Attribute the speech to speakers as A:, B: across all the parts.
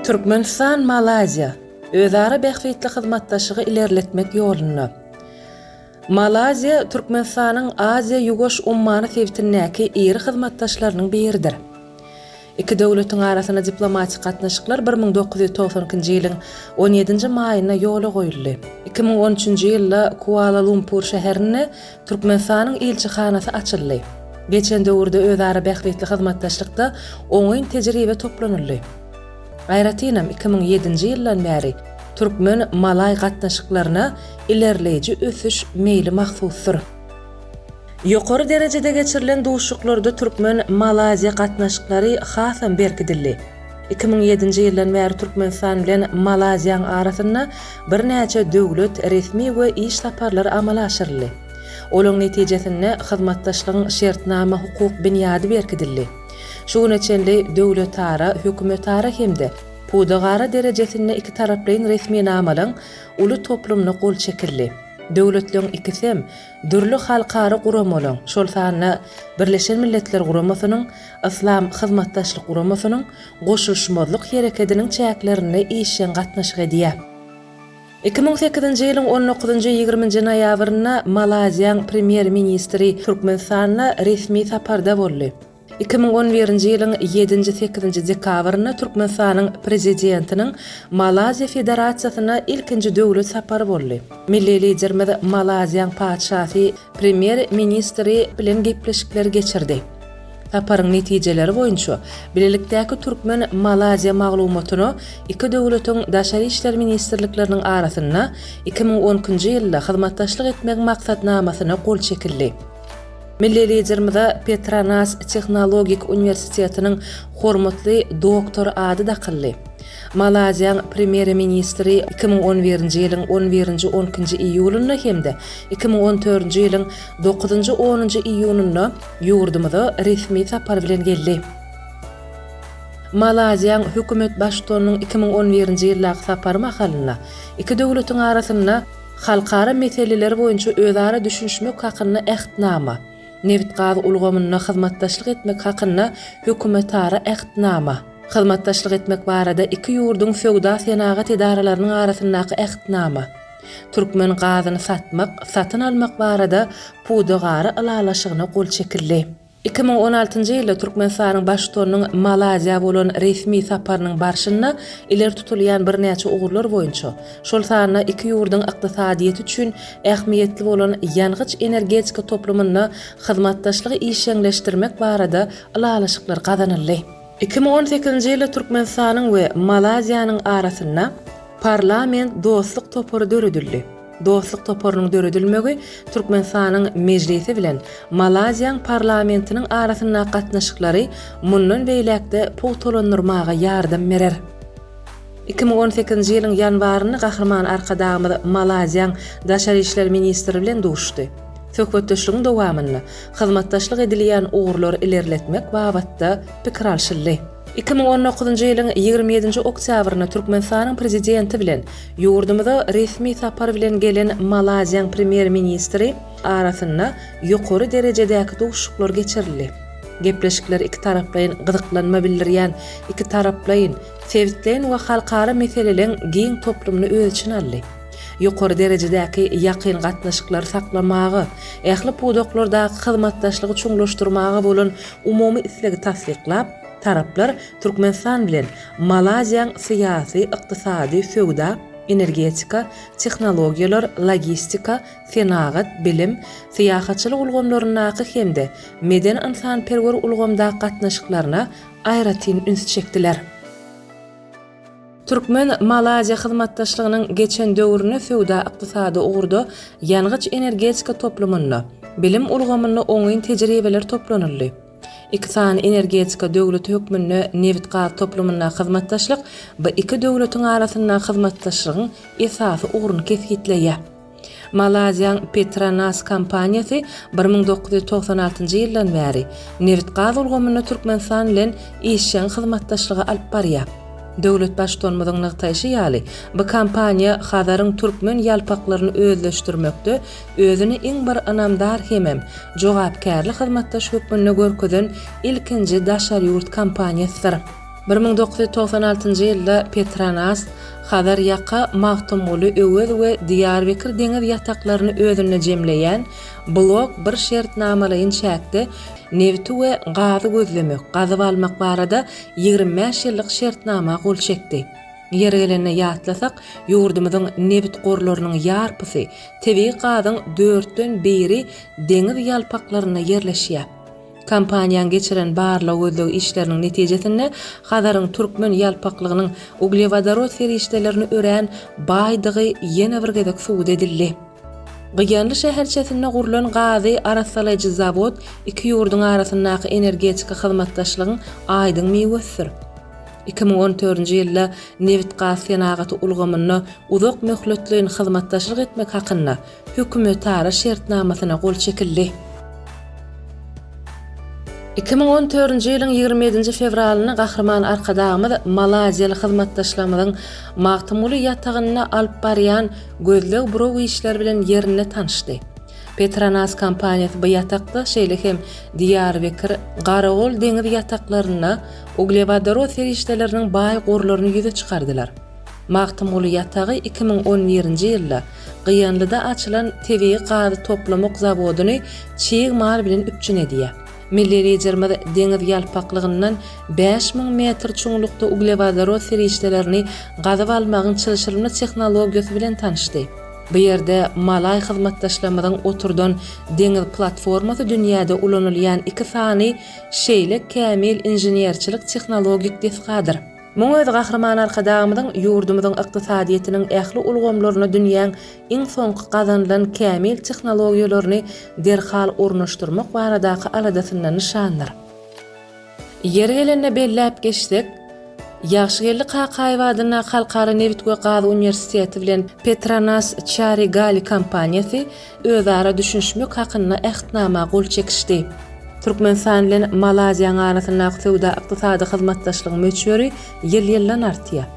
A: Türkmenistan, Malaýziýa, özara bähbitli hyzmatdaşlygy ilerletmek ýolunda. Malaýziýa Türkmenistanyň Aziýa-Ýuwaş ummany sebitindäki iri hyzmatdaşlarynyň biridir. Iki döwletiň arasynda diplomatik gatnaşyklar 1992-nji ýylyň on ýedinji maýynda ýola goýuldy. 2013-nji ýylda Kuala-Lumpur şäherinde Türkmenistanyň ilçihanasy açyldy. Geçen döwürde özara bähbitli hyzmatdaşlykda oňyn tejribe toplanyldy. Aýratynam, 2007-nji ýyldan bäri türkmen-malaý gatnaşyklaryna ilerleýji ösüş meýli mahsusdyr. Ýokary derejede geçirilen duşuşyklarda türkmen-malaýziýa gatnaşyklary hasam berkidildi. 2007-nji ýyldan bäri Türkmenistan bilen Malaýziýanyň arasynda birnäçe döwlet, resmi we iş saparlary amala aşyryldy. Olaň netijesinde hyzmatdaşlygyň şertnama-hukuk binýady berkidildi. Şu güne çenli döwletara, hökümetara hem-de pudagara derejesinde ikitaraplaýyn resminamalaryň uly toplumyna gol çekildi. Döwletleriň ikisem dürli halkara guramalaryň, şol sanda Birleşen Milletler Guramasynyň, Yslam Hyzmatdaşlyk Guramasynyň, Goşulyşmazlyk Herekediniň çäklerinde işjeň gatnaşyk edýär. 2008-nji ýylyň on dokuzynjy, ýigriminji noýabrynda Malaýziýanyň Premýer-ministri Türkmenistanda resmi saparda boldy. 2011-nji ýylyň ýedinji, sekizinji dekabrynda Türkmenistanyň Prezidentiniň Malaýziýa Federasiýasyna ilkinji döwlet sapary boldy. Milli Liderimiz Malaýziýanyň Patyşasy Premýer-ministri bilen gepleşikleri geçirdi. Saparyň netijeleri boýunça bilelikdäki türkmen-malaýziýa maglumatyna iki döwletiň Daşary işler ministrlikleriniň arasynda 2012-nji ýylda hyzmatdaşlyk etmegiň maksatnamasyna gol çekildi. Milli Liderimize Petronas tehnologik uniwersitetiniň hormatly doktory ady dakyldy. Malaýziýanyň Premýer-ministri 2011-nji ýylyň on birinji, on ikinji iýulynda hem-de 2014-nji ýylyň dokuzynjy, onunjy iýunynda ýurdumyza resmi sapar bilen geldi. Malaýziýanyň hökümet baştutanynyň 2011-nji ýyldaky sapary mahalynda iki döwletiň arasynda halkara meseleleri boýunça özara düşünişmek hakynda Ähtnama, nebitgaz ulgamynda hyzmatdaşlyk etmek hakynda hökümetara Ähtnama, hyzmatdaşlyk etmek barada iki ýurduň söwda-senagat edaralarynyň arasyndaky Ähtnama, türkmen gazyny satmak, satyn almak barada pudagara ylalaşygyna gol çekildi. 2016-njy ýylda Türkmenistanyň Baştutanynyň Malaýziýa bolan resmi saparynyň barşynda ileri tutulýan birnäçe ugurlar boýunça, şol sanda iki ýurduň ykdysadyýeti üçin ähmiýetli bolan ýangyç-energetika toplumynda hyzmatdaşlygy işjeňleşdirmek barada ylalaşyklar gazanyldy. 2018-nji ýylda Türkmenistanyň we Malaýziýanyň arasynda Parlament dostluk topary döredildi. Dostluk toparynyň döredilmegi Türkmenistanyň Mejlisi bilen Malaýziýanyň parlamentiniň arasyndaky gatnaşyklary mundan beýläk-de pugtalandyrmaga ýardam berer. 2018-nji ýylyň ýanwarynda Gahryman Arkadagymyz Malaýziýanyň daşary işler ministri bilen duşuşdy. Söhbetdeşligiň dowamynda hyzmatdaşlyk edilýän ugurlary ilerletmek babatda pikir alşyldy. 2019-njy ýylyň 27-nji oktýabrynda Türkmenistanyň Prezidenti bilen ýurdumyza resmi sapar bilen gelen Malaýziýanyň Premýer-ministri arasynda ýokary derejedäki duşuşyklar geçirildi. Gepleşikler ikitaraplaýyn gyzyklanma bildirýän ikitaraplaýyn, sebitleýin we halkara meseleleň giň toplumyny öz içine aldy. Ýokary derejedäki ýakyn gatnaşyklary saklamaga, ähli pudaklardaky hyzmatdaşlygy çuňlaşdyrmaga bolan umumy islegi tassyklap, taraplar Türkmenistan bilen Malaýziýanyň syýasy, ykdysady, söwda, energetika, tehnologiýalar, logistika, senagat, bilim, syýahatçylyk ulgamlaryndaky hem-de medeni-ynsanperwer ulgamdaky gatnaşyklaryna aýratyn üns çekdiler. Türkmen-malaýziýa hyzmatdaşlygynyň geçen döwründe söwda-ykdysady ugurda, ýangyç-energetika toplumynda, bilim ulgamynda oňyn tejribeler toplanyldy. Iki sany energetika döwleti hökmünde nebit-gaz toplumyndaky hyzmatdaşlyk bu iki döwletiň arasyndaky hyzmatdaşlygyň esasy ugruny kesgitleýär. Malaýziýanyň Petronas kompaniýasy 1996-njy ýyldan bäri nebit-gaz ulgamynda Türkmenistan bilen işjeň hyzmatdaşlygy alyp barýar. Döwlet Baştutanymyzyň nygtaýşy ýaly, bu kompaniýa Hazaryň türkmen ýalpaklaryny özleşdirmekde özüni iň bir ynamdar hemem jogapkärli hyzmatdaş hökmünde görkezen ilkinji daşary ýurt kompaniýasydyr. 1996-njy ýylda Petronas Hazar ýaka, Magtymguly, Öwez we Diýarbekir deňiz ýataklaryny özünde jemleýän Blok bir şertnamalaýyn çäkde nebiti we gazy gözlemek, gazyp almak barada 25 ýyllyk şertnama gol çekdi. Ýeri gelende ýatlasak, ýurdumyzyň nebit gorlarynyň ýarpysy, tebigy gazyň dörtden biri deňiz ýalpaklarynda ýerleşýär. Kompaniýaň geçiren barlag-gözleg işleriniň netijesinde Hazaryň türkmen ýalpaklygynyň uglewodorod serişdelerine örän baýdygy ýene bir gezek subut edildi. Gyýanly şäherçesinde gurlan gazy arassalaýjy zawod iki ýurduň arasyndaky energetika hyzmatdaşlygyň aýdyň miwesidir. 2014-nji ýylda nebit-gaz senagaty ulgamynda uzak möhletleýin hyzmatdaşlyk etmek hakynda hökümetara şertnamasyna gol çekildi. 2014-nji ýylyň 27-nji fewralynda Gahryman Arkadagymyz malaýziýaly hyzmatdaşlarymyzyň Magtymguly ýatagynda alyp barýan gözleg-buraw işleri bilen ýerinde tanyşdy. Petronas kompaniýasy bu ýatakda, şeýle hem Diýarbekir, Garagol deňiz ýataklarynda uglewodorod serişdeleriniň baý gorlaryny ýüze çykardylar. Magtymguly ýatagy 2011-nji ýylda Gyýanlyda açylan tebigy gazy toplamak zawodyny çig mal bilen üpjün edýär. Milli Liderimiz deňiz ýalpaklygyndan 5000 metr çuňlukda uglewodorod serişdelerini gazyp almagyň çylşyrymly tehnologiýasy bilen tanyşdy. Bu ýerde malaý hyzmatdaşlarymyzyň oturdan deňiz platformasy dünýäde ulanylýan iki sany şeýle kämil inženerçilik-tehnologik desgadyr. Muň özi Gahryman Arkadagymyzyň ýurdumyzyň ykdysadyýetiniň ähli ulgamlaryna dünýäň iň soňky gazanylan kämil tehnologiýalaryny derhal ornaşdyrmak baradaky aladasyndan nyşandyr. Ýeri gelende belläp geçsek, Ýagşygeldi Kakaýew adyndaky Halkara nebit we gaz uniwersiteti bilen Petronas Carigali kompaniýasy özara düşünişmek hakynda Ähtnama gol çekişdi. Türkmenistan bilen Malaýziýanyň arasyndaky söwda-ykdysady hyzmatdaşlygyň möçberi ýyl-ýyldan artýar.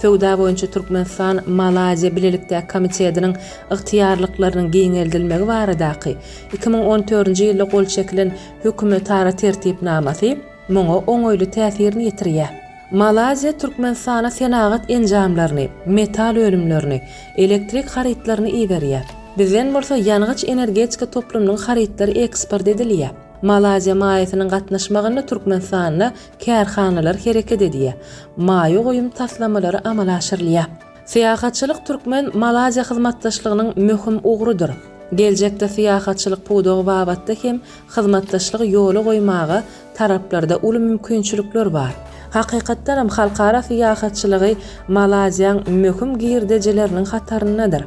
A: Söwda boýunça Türkmenistan, Malaýziýa bilelikdäki komitetiniň ygtyýarlyklarynyň giňeldilmegi baradaky 2014-nji ýylda gol çekilen hökümetara Tertipnamasy muňa oňaýly täsirini ýetirýär. Malaýziýa Türkmenistana senagat enjamlaryny, metal önümlerini, elektrik harytlaryny iberýär. Bizden bolsa ýangyç-energetika toplumynyň harytlary eksport edilýär. Malaýziýa maýasynyň gatnaşmagynda Türkmenistanda kärhanalar hereket edýär, maýa goýum taslamalary amala aşyrylýar. Syýahatçylyk türkmen-malaýziýa hyzmatdaşlygynyň möhüm ugrudyr. Geljekde syýahatçylyk pudagy babatda hem hyzmatdaşlygy ýola goýmaga taraplarda uly mümkinçilikler bar. Hakykatdanam halkara syýahatçylygy Malaýziýaň möhüm girdejileriniň hataryndadyr.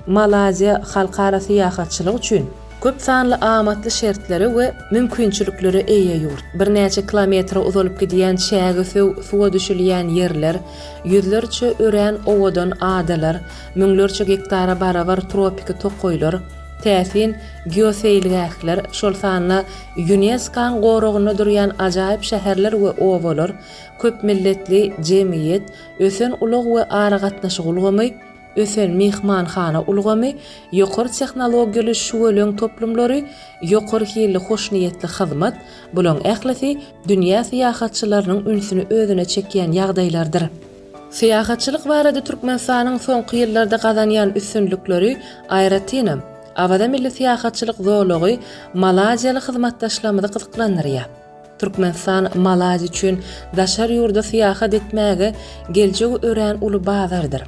A: Malaýziýa halkara syýahatçylyk üçin köp sanly amatly şertlere we mümkinçiliklere eýe ýurt. Birnäçe kilometre uzalyp gidýän çägesöw suwa düşülýän ýerler, ýüzlerçe örän owadan adalar, müňlerçe gektara barabar tropiki tokaýlar, täsin geoseýilgähler, şol sanda ÝUNESKO-nyň goragynda durýan ajaýyp şäherler we obalar, köp milletli jemgyýet, ösen ulag we aragatnaşyk ulgamy, ösen myhmanhana ulgamy, ýokary tehnologiýaly şüweleň toplumlary, ýokary hilli hoşniýetli hyzmat, bulaň ählisi dünýä syýahatçylarynyň ünsüni özüne çekýän ýagdaýlardyr. Syýahatçylyk barada Türkmenistanyň soňky ýyllarda gazanýan üstünlikleri, aýratynam, Awaza milli syýahatçylyk zolagy malaýziýaly hyzmatdaşlarymyzy gyzyklandyrýar. Türkmenistan Malaýziýa üçin daşary ýurda syýahat etmäge geljegi örän uly bazardyr.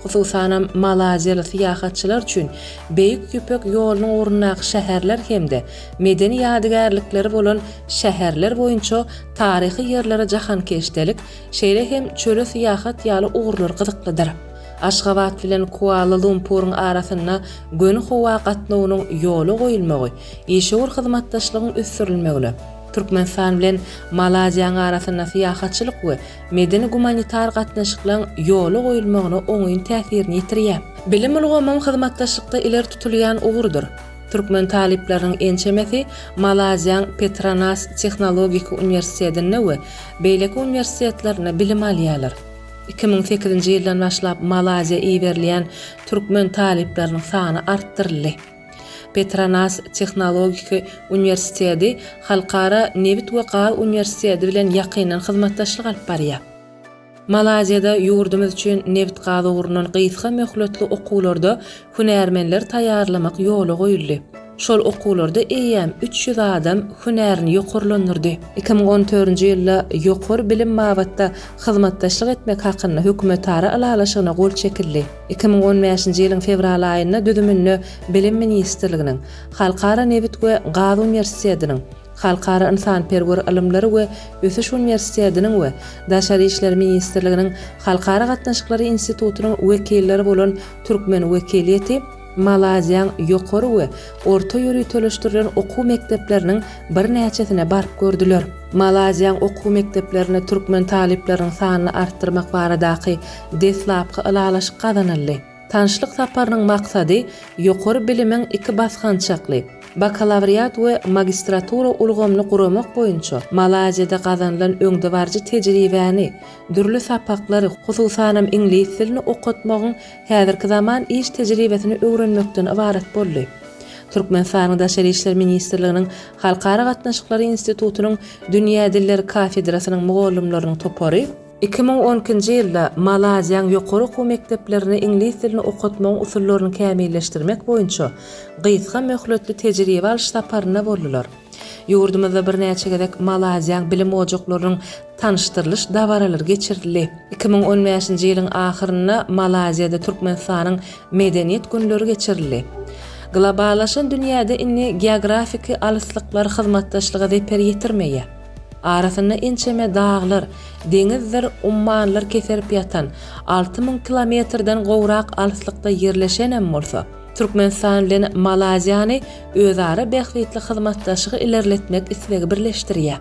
A: Hususanam, malaýziýaly syýahatçylar üçin Beýik Ýüpek ýolunyň ugrundaky şäherler hem-de medeni ýadygärlikleri bolan şäherler boýunça taryhy ýerlere jahankeşdelik Şeýle hem çöle syýahat ýaly ugurlar gyzyklydyr. Aşgabat bilen Kuala-Lumpuryň arasynda göni howa gatnawynyň ýola goýulmagy işewür hyzmatdaşlygyň ösdürilmegine, Türkmenistan bilen Malaýziýanyň arasynda syýahatçylyk we medeni-gumanitar gatnaşyklaryň ýola goýulmagyna oňyn täsirini ýetirýär. Bilim ulgamam hyzmatdaşlykda ileri tutulýan ugurdyr. Türkmen talyplarynyň ençemesi Malaýziýanyň Petronas tehnologiki uniwersitetinde we beýleki uniwersitetlerinde bilim alýarlar. 2008-nji ýyldan başlap Malaýziýa iberilýän türkmen talyplarynyň sany artdyryldy. Petronas tehnologiki uniwersiteti Halkara nebit we gaz uniwersiteti bilen ýakyndan hyzmatdaşlyk alyp barýar. Malaýziýada ýurdumyz üçin nebit-gaz ugrundan gysga möhletli okuwlarda hünärmenleri taýýarlamak ýola goýuldy. Şol okuwlarda eýýäm 300 adam hünärini ýokarlandyrdy. 2014-nji ýylda ýokary bilim babatda hyzmatdaşlyk etmek hakynda hökümetara ylalaşygyna gol çekildi. 2015-nji ýylyň fewral aýynda düzüminde Bilim ministrliginiň, Halkara nebit we gaz uniwersitetiniň, Halkara ynsanperwer ylymlary we ösüş uniwersitetiniň we Daşary işler ministrliginiň Halkara gatnaşyklary institutynyň wekilleri bolan türkmen wekiliýeti Malaýziýaň ýokary we orta ýöriteleşdirilen okuw mekdepleriniň birnäçesine baryp gördüler. Malaýziýaň okuw mekdeplerinde türkmen talyplarynyň sanyny artdyrmak baradaky deslapky ylalaşyk gazanyldy. Tanyşlyk saparynyň maksady ýokary bilimiň iki basgançakly, bakalawriat we magistratura ulgamyny guramak boýunça Malaýziýada gazanylan öňdebaryjy tejribäni, dürli sapaklary, hususanam iňlis dilini okatmagyň häzirki zaman iş tejribesini öwrenmekden ybarat boldy. Türkmenistanyň Daşary işler ministrliginiň Halkara gatnaşyklary institutynyň Dünýä dilleri kafedrasynyň mugallymlarynyň topary, 2012-nji ýylda Malaýziýanyň ýokary okuw mekdeplerinde iňlis dilini okatmagyň usullaryny kämilleşdirmek boýunça gysga möhletli tejribe alyş saparynda boldular. Ýurdumyzda birnäçe gezek Malaýziýanyň bilim ojaklarynyň tanyşdyrylyş dabaralary geçirildi. 2015-nji ýylyň ahyrynda Malaýziýada Türkmenistanyň Medeniýet günleri geçirildi. Globallaşan dünýäde indi geografiki alyslyklar hyzmatdaşlyga zeper ýetirmeýär. Arasynda ençeme daglar, deňizdir ummanlar keserip ýatan, 6000 kilometrden gowrak alyslykda ýerleşenem bolsa, Türkmenistan bilen Malaýziýany özara bähbitli hyzmatdaşlygy ilerletmek islegi birleşdirýär.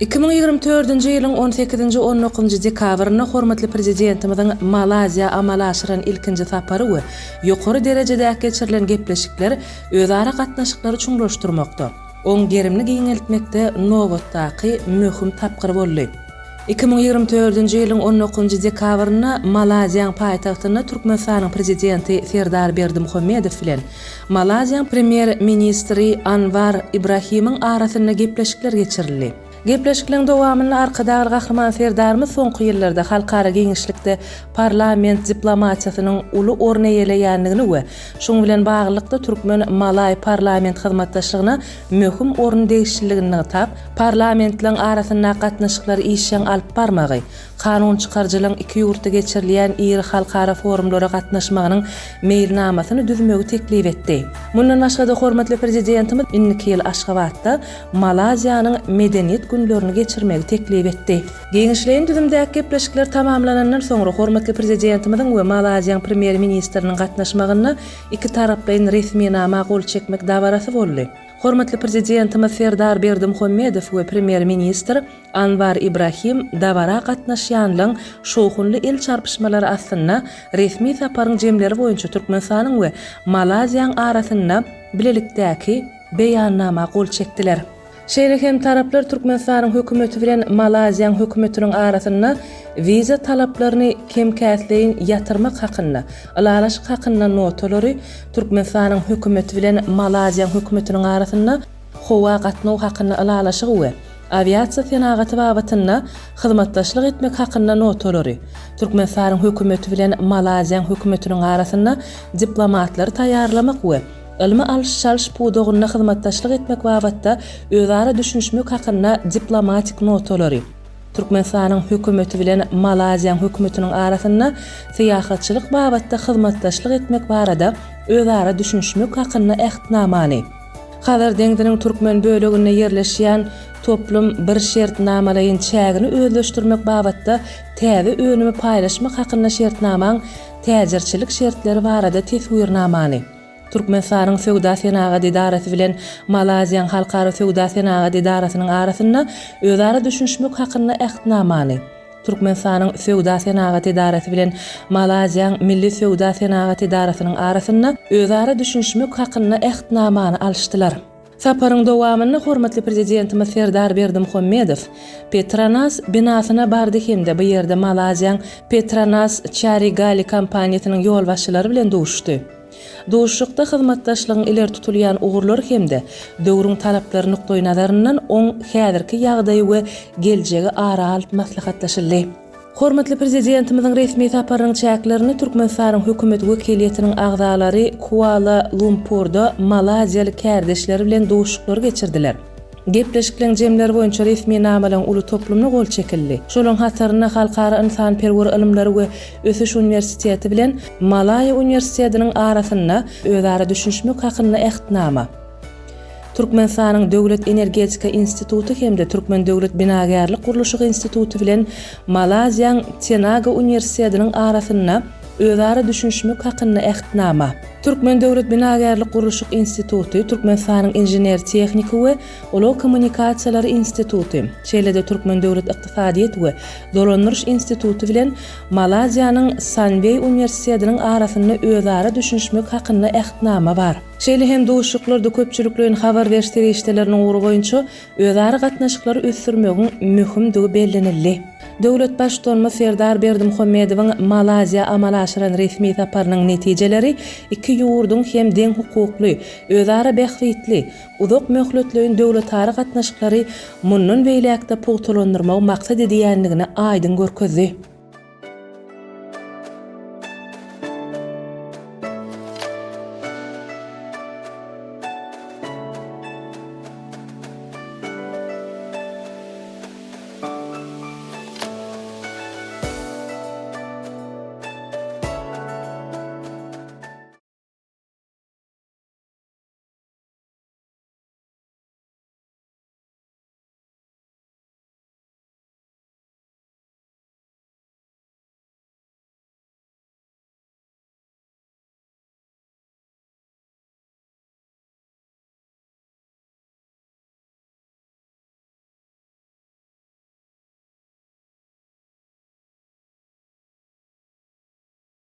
A: 2024-nji ýylyň on sekizinji, on dokuzynjy dekabrynda hormatly Prezidentimiziň Malaýziýa amala aşyran ilkinji sapary we ýokary derejedäki geçirilen gepleşikler özara gatnaşyklary çuňlaşdyrmakda, oň gerimini giňeltmekde nobatdaky möhüm tapgyr boldy. 2024-nji ýylyň on dokuzynjy dekabrynda Malaýziýanyň paýtagtynda Türkmenistanyň Prezidenti Serdar Berdimuhamedow bilen Malaýziýanyň Premýer-ministri Anwar Ibrahimiň arasynda gepleşikler geçirildi. Gepleşikleriň dowamynda Arkadagly Gahryman Serdarymyz soňky ýyllarda halkara giňişlikde parlament diplomatiýasynyň uly orun eýeleýändigini we şunuň bilen baglylykda türkmen-malaý parlament hyzmatdaşlygyna möhüm orun degişliligini nygtap, parlamentleriň arasyndaky gatnaşyklary işjeň alyp barmagy, kanunçykaryjylygyň iki ýurtda geçirilýän iri halkara forumlara gatnaşmagynyň meýilnamasyny düzmegi teklip etdi. Mundan başga-da, hormatly Prezidentimiz indiki ýyl Aşgabatda Malaýziýanyň Medeniýet günlerini geçirmegi teklip etdi. Giňişleýin düzümdäki gepleşikler tamamlanandan soňra hormatly Prezidentimiziň we Malaýziýanyň Premýer-ministriniň gatnaşmagynda ikitaraplaýyn resminama gol çekmek dabarasy boldy. Hormatly Prezidentimiz Serdar Berdimuhamedow we Premýer-ministr Anwar Ibrahim dabara gatnaşýanlaryň şowhunly el çarpyşmalary astynda resmi saparyň jemleri boýunça Türkmenistanyň we Malaýziýanyň arasynda bilelikdäki Beýannama gol çekdiler. Şeýle hem taraplar Türkmenistanyň Hökümeti bilen Malaýziýanyň Hökümetiniň arasynda wiza talaplaryny kem-käsleýin ýatyrmak hakynda Ylalaşyk hakynda notalary, Türkmenistanyň Hökümeti bilen Malaýziýanyň Hökümetiniň arasynda howa gatnaw hakynda Ylalaşygy we awiasiýa senagaty babatynda hyzmatdaşlyk etmek hakynda notalary, Türkmenistanyň Hökümeti bilen Malaýziýanyň Hökümetiniň arasynda diplomatlary taýýarlamak we ylmy alyş-çalyş pudagynda hyzmatdaşlyk etmek babatda özara düşünişmek hakynda diplomatik notalary, Türkmenistanyň Hökümeti bilen Malaýziýanyň Hökümetiniň arasynda syýahatçylyk babatda hyzmatdaşlyk etmek barada özara düşünişmek hakynda Ähtnamany, Hazar deňziniň türkmen böleginde ýerleşýän toplum bir şertnamalaýyn çägini özleşdirmek babatda täze önümi paýlaşmak hakynda şertnamaň täjirçilik şertleri barada teswirnamany, Türkmenistanyň Söwda-senagat edarasy bilen Malaýziýanyň Halkara söwda-senagat edarasynyň arasynda özara düşünişmek hakynda Ähtnamany, Türkmenistanyň Söwda-senagat edarasy bilen Malaýziýanyň Milli söwda-senagat edarasynyň arasynda özara düşünişmek hakynda Ähtnamany alyşdylar. Saparyň dowamynda hormatly Prezidentimiz Serdar Berdimuhamedow Petronas binasyna bardy hem-de bu ýerde Malaýziýanyň Petronas Carigali kompaniýasynyň ýolbaşçylary bilen duşuşdy. Duşuşykda hyzmatdaşlygyň ileri tutulýan ugurlary hem-de döwrüň talaplary nukdaýnazaryndan oň häzirki ýagdaýy we geljegi ara alyp maslahatlaşyldy. Hormatly Prezidentimiziň resmi saparynyň çäklerinde Türkmenistanyň Hökümet wekiliýetiniň agzalary Kuala-Lumpurda malaýziýaly kärdeşleri bilen duşuşyklary geçirdiler. Gepleşikleriň jemleri boýunça resminamalaryň uly toplumyna gol çekildi. Şolaryň hatarynda Halkara ynsanperwer ylymlary we ösüş uniwersiteti bilen Malaýa uniwersitetiniň arasynda özara düşünişmek hakynda Ähtnama, Türkmenistanyň Döwlet energetika instituty hem-de Türkmen döwlet binagärlik-gurluşyk instituty bilen Malaýziýaň Tenaga uniwersitetiniň arasynda özara düşünişmek hakynda Ähtnama, Türkmen döwlet binagärlik-gurluşyk instituty, Türkmenistanyň Inžener-tehniki we ulag kommunikasiýalary instituty, şeýle-de Türkmen döwlet ykdysadyýet we dolandyryş instituty bilen Malaýziýanyň Sanweý uniwersitetiniň arasynda özara düşünişmek hakynda Ähtnama bar. Şeýle hem duşuşyklarda köpçülikleýin habar beriş serişdeleriniň ugry boýunça özara gatnaşyklary ösdürmegiň möhümdigi bellenildi. Döwlet Baştutanymyz Serdar Berdimuhamedowyň Malaýziýa amala aşyran resmi saparynyň netijeleri iki ýurduň hem deňhukukly, özara bähbitli, uzak möhletleýin döwletara gatnaşyklary mundan beýläk-de pugtalandyrmagy maksat edýändigini aýdyň görkezdi.